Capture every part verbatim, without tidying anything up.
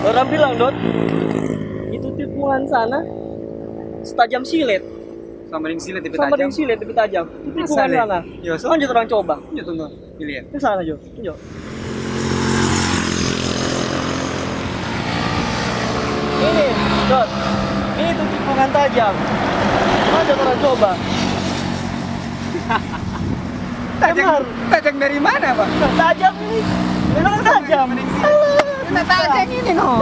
Orang bilang, Dot, itu tikungan sana setajam silet. Sama deng silet, tapi sama deng tajam. Silet, tapi tajam. Itu tikungan sana. Yo, so? Lanjut, orang coba. Lanjut, tonton. Pilihan. Ke sana, Jo. Jo. Ini, Dot. Ini tuh tikungan tajam. Lanjut, orang coba. Tajam, tajam dari mana, Pak? Tajam ini. Memang tajam. Alah, tajam ini, no.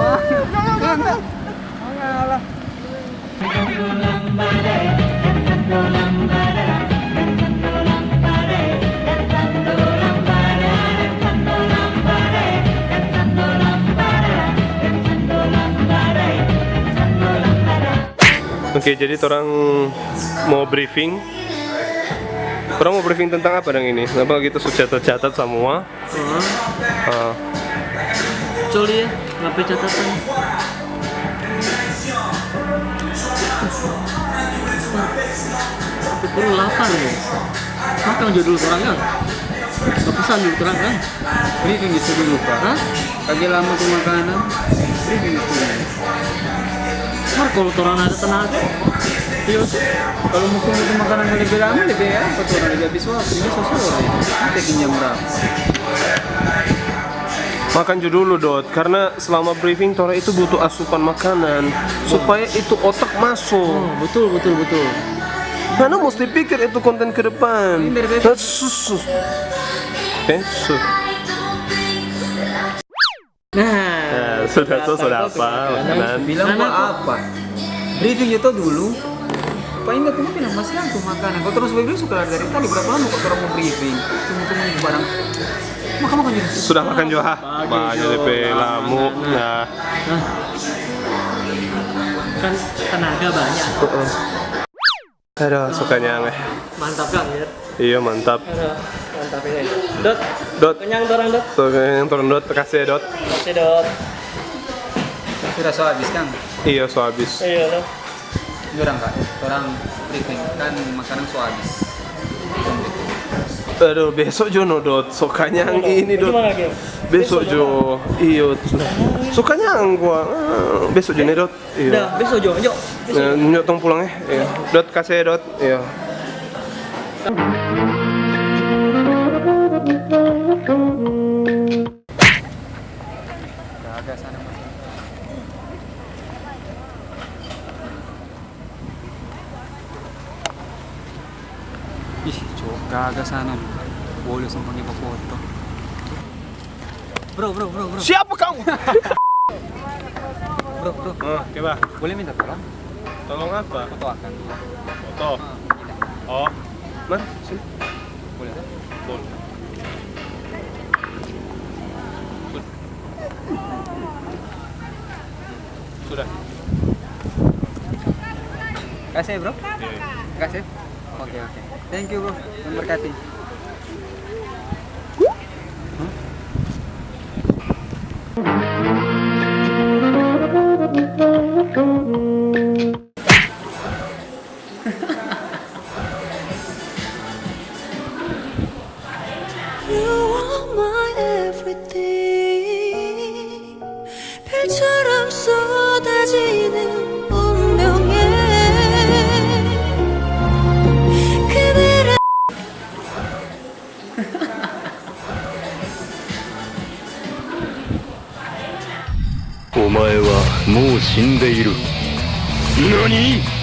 Alah. Oke, jadi torang mo briefing. Torang mo briefing tentang apa dang ini? Apa kita su catat-catat samua? Heeh. Ah. Coli ya, ngape catatan? Aku perlu lapar nih. Makan jo dulu torang, kan? Pesan dulu torang, kan? Briefing itu dulu, Pak. Hah? Kage lama tu makanan. Briefing itu. Mar, kalau torang ada tenaga, iya. Kalau mau tunggu tu makanan lebe lama, lebe apa tu orang lebe habis waktu, ini so sore. Ini bikin jam berapa? Makan jo dulu, Dot, karena selama briefing torang itu butuh asupan makanan supaya itu otak masuk. Oh, betul, betul, betul. Karena mesti pikir itu konten ke depan. Ini dari tadi. Nah, sus, sus. Eh, sus. Nah, sudah tuh, sudah apa? Makanan. Bilang gua apa? Briefing itu dulu. Paling nggak tuh bilang, "Masih ada tuh makanan." Kalau terus briefing suka dari tadi, berapa lama kok orang mau briefing? Tunggu-tunggu barang. Makan, makan juga. Sudah makan juga, ha? Makan juga, depe lamu. Nah. Nah. Kan tenaga banyak. Heeh. Aduh, sukanya, eh. Mantap, Kang, ya? Iya, mantap. Aduh, mantap ini. Dot. Dot. Kenyang torang, Dot. Tuh, kenyang torang, Dot. Makasih ya, Dot. Makasih, Dot. Sudah so habis, Kang? Iya, so habis. Iya, lo. Ini orang, Kak. Orang briefing, kan makanan so habis. Aduh, besok jo no, Dot. So kanyang ini, Dot. Gimana, Gem? Besok jo. Iyo. So kanyang gua. Ah, besok jo ne, Dot. Iya. Dah, besok jo, jo. Besok. Ya, nyok tong pulang, eh. Iya. Dot, kasih ya, Dot. Iya. Gaga sana, Mas. Ih, cowok gaga sana. Boleh sama dia foto. Bro, bro, bro, bro. Siapa kamu? Bro, bro. Oh, coba. Boleh minta tolong? Tolong apa? Foto akan. Foto? Ah, iya. Oh. Mana? Sini. Boleh. Boleh. Sudah. Kasih, bro. Iya, iya. Kasih. Oke, oke. Thank you, bro. Tuhan berkati. You are my everything. 별처럼 쏟아지는 운명에 그대를 お前はもう死んでいる。何？